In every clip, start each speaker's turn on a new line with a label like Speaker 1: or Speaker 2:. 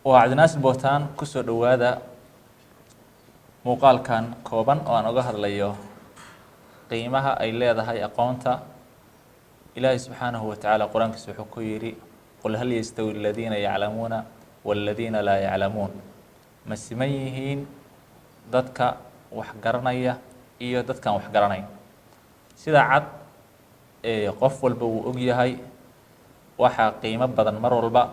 Speaker 1: Waa Cabdinaasir Bootaan. Kusoo dhowaada muuqaalkan kooban oo aan uga hadlayo qiimaha ay leedahay aqoonta. Ilaahay subxaanahu wa tacaala Qur-aankiisa wuxuu ku yidhi: "قل هل يستوي الذين يعلمون والذين لا يعلمون." Ma siman yihiin dadka wax garanaya iyo dadkaan wax garanayn? Sida cad ee qof walba wuu og yahay, waxaa qiimo badan mar walba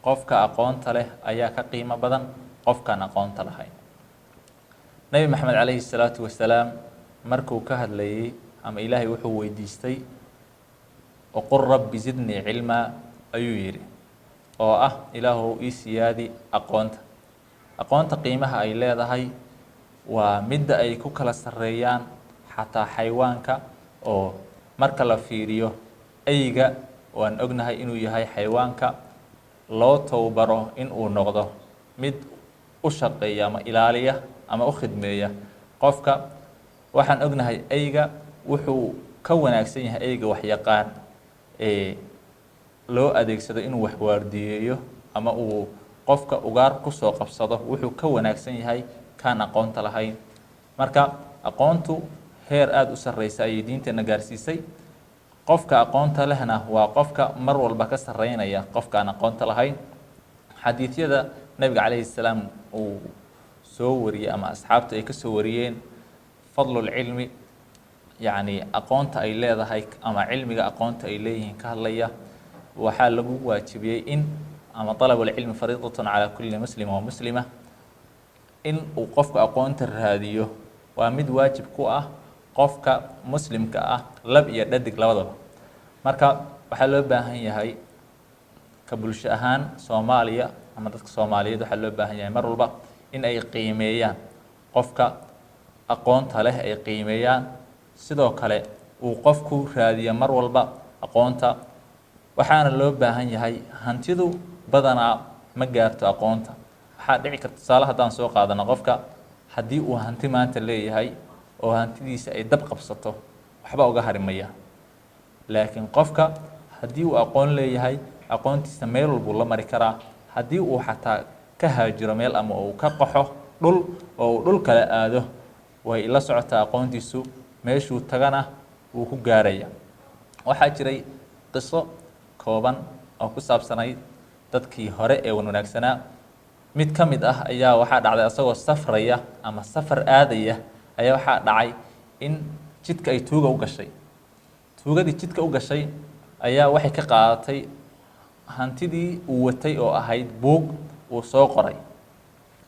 Speaker 1: qofka aqoonta leh ayaa ka qiimo badan qofkaan aqoonta lahayn. Nebi Maxamed calayhi salaatu wasalaam markuu ka hadlayey ama Ilaahay wuxuu weydiistay, "وقل رب زدني علما" ayuu yidhi, oo ah "Ilaahow, ii siyaadi aqoonta." Aqoonta qiimaha ay leedahay waa midda ay ku kala sarreeyaan xataa xayawaanka, oo marka la fiiriyo eyga, waan ognahay inuu yahay xayawaanka loo towbaro in uu noqdo mid u shaqeeya ama ilaaliya ama u khidmeeya qofka. Waxaan ognahay eyga wuxuu ka wanaagsan yahay eyga waxyaqaan ee loo adeegsado inuu wax waardiyeeyo ama uu qofka ugaar kusoo qabsado, wuxuu ka wanaagsan yahay kaan aqoonta lahayn. Marka aqoontu heer aada u sarreysa ayay diinteena gaarsiisay. Qofka aqoonta lehna waa qofka mar walba ka sarreynaya qofka aan aqoonta lahayn. Xadiidyada nabiga calayhi salaam uu soo wariyey ama asxaabtu ay ka soo wariyeen فضل العلم, yacni aqoonta ay leedahay ama cilmiga aqoonta ay leeyihiin ka hadlaya, waxaa lagu waajibiyey in ama طلب العلم فريضة على كل مسلم ومسلمة, in uu qofku aqoonta raadiyo waa mid waajib ku ah qofka muslimka ah, lab iyo dhadig labadaba. Marka waxaa loo baahan yahay ka bulsho ahaan Soomaaliya ama dadka Soomaaliyeed, waxaa loo baahan yahay mar walba in ay qiimeeyaan qofka aqoonta leh, ay qiimeeyaan. Sidoo kale uu qofku raadiyo mar walba aqoonta. Waxaana loo baahan yahay, hantidu badanaa ma gaarto aqoonta. Waxaa dhici karta, tusaale haddaan soo qaadano, qofka haddii uu hanti maanta leeyahay oo hantidiisa ay dab qabsato, waxba uga hari maya. Laakiin qofka haddii uu aqoon leeyahay, aqoontiisa meel walbuu la mari karaa. Haddii uu xataa ka haajiro meel ama uu ka qaxo dhul oo uu dhul kale aado, way la socotaa aqoontiisu, meeshuu tagana wuu ku gaaraya. Waxaa jiray qiso kooban oo ku saabsanayd dadkii hore ee wanaagsanaa. Mid ka mid ah ayaa waxaa dhacday asagoo safraya ama safar aadaya ayaa waxaa dhacay in jidka ay tuuga u gashay. Tuugadii jidka u gashay ayaa waxay ka qaadatay hantidii uu watay oo ahayd buug uu soo qoray.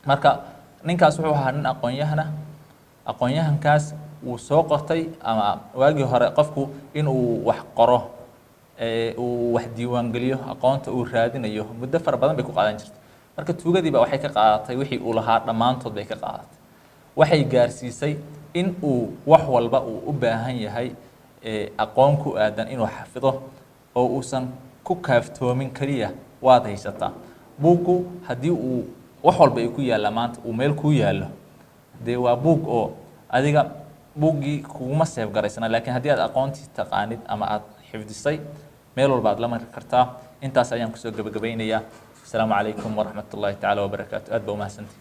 Speaker 1: Marka ninkaas wuxuu ahaa nin aqoon-yahana. Aqoon-yahankaas wuu soo qortay, ama waagii hore qofku inuu wax qoro, uu wax diiwaangeliyo, aqoonta uu raadinayo muddo fara badan bay ku qaadan jirtay. Marka tuugadiiba waxay ka qaadatay wixii uu lahaa, dhammaantood bay ka qaadatay. Waxay gaarsiisay in uu wax walba uu u baahan yahay aqoon ku aadan inuu xafido oo uusan ku kaaftoomin keliya waad haysataa buuggu. Haddii uu wax walba ay ku yaalla maanta uu meel kuu yaallo, dee waa buug oo adiga buuggii kuguma seef garaysana. Laakiin haddii aad aqoontii taqaanid ama aad xifdisay, meel walba aad la mari kartaa. Intaas ayaan kusoo gebagabaynayaa. Asalaamu calaykum waraxmat ullahi tacaala wabarakaatu. Aad ba umahadsantii.